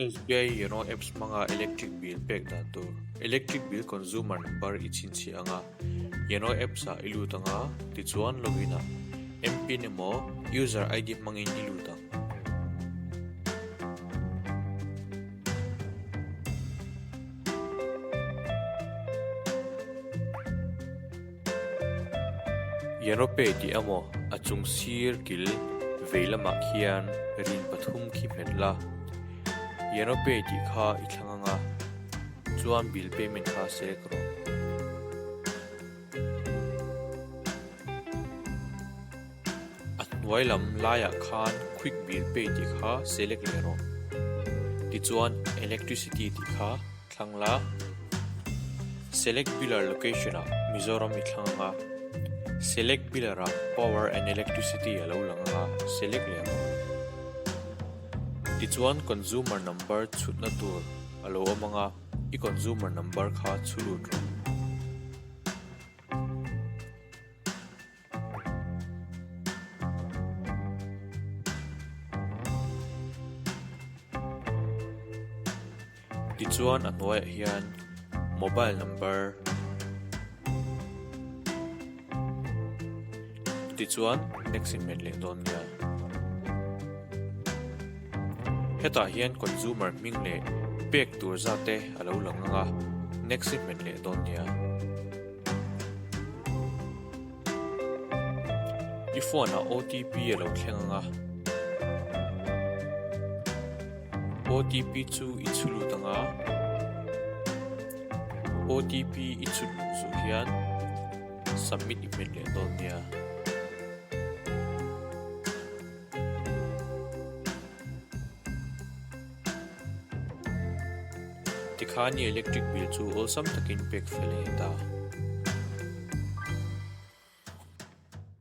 SBI Yono Apps hmanga electric bill pek dan tur Electric bill consumer number i chhinchhiah anga Yono Apps ah i lut anga tichuan login ah MPIN emaw user ID hmangin i lut ang. Yono Pay tih emaw a chung sir kil vei lamah khian rin pathum khi hmet la. Yono Pay tih kha i thlang anga chuan bill payment kha select rawh. A hnuai lam laiah khan Quick Bill Pay tih kha select leh rawh. Tichuan Electricity tih kha thlang la. Select Biller Location ah Mizoram i thlang anga, Select Biller ah Power and Electricity a lo lang anga select leh rawh. Tichuan Consumer Number chhutna tur a lo awm anga, i Consumer Number kha chhu lut rawh. Tichuan a hnuaiah hian mobile number tichuan next in hmet leh dawn nia. Hetah hian consumer hming leh pek tur zat te a lo lang ang a, next i hmet leh dawn nia. I phone ah OTP a lo thleng ang a, OTP chu i chhu lut ang a, OTP i chhut luh zuh hian submit i hmet leh dawn nia. Tikhan i electric bill chu awlsam takin pek fel a ni ta.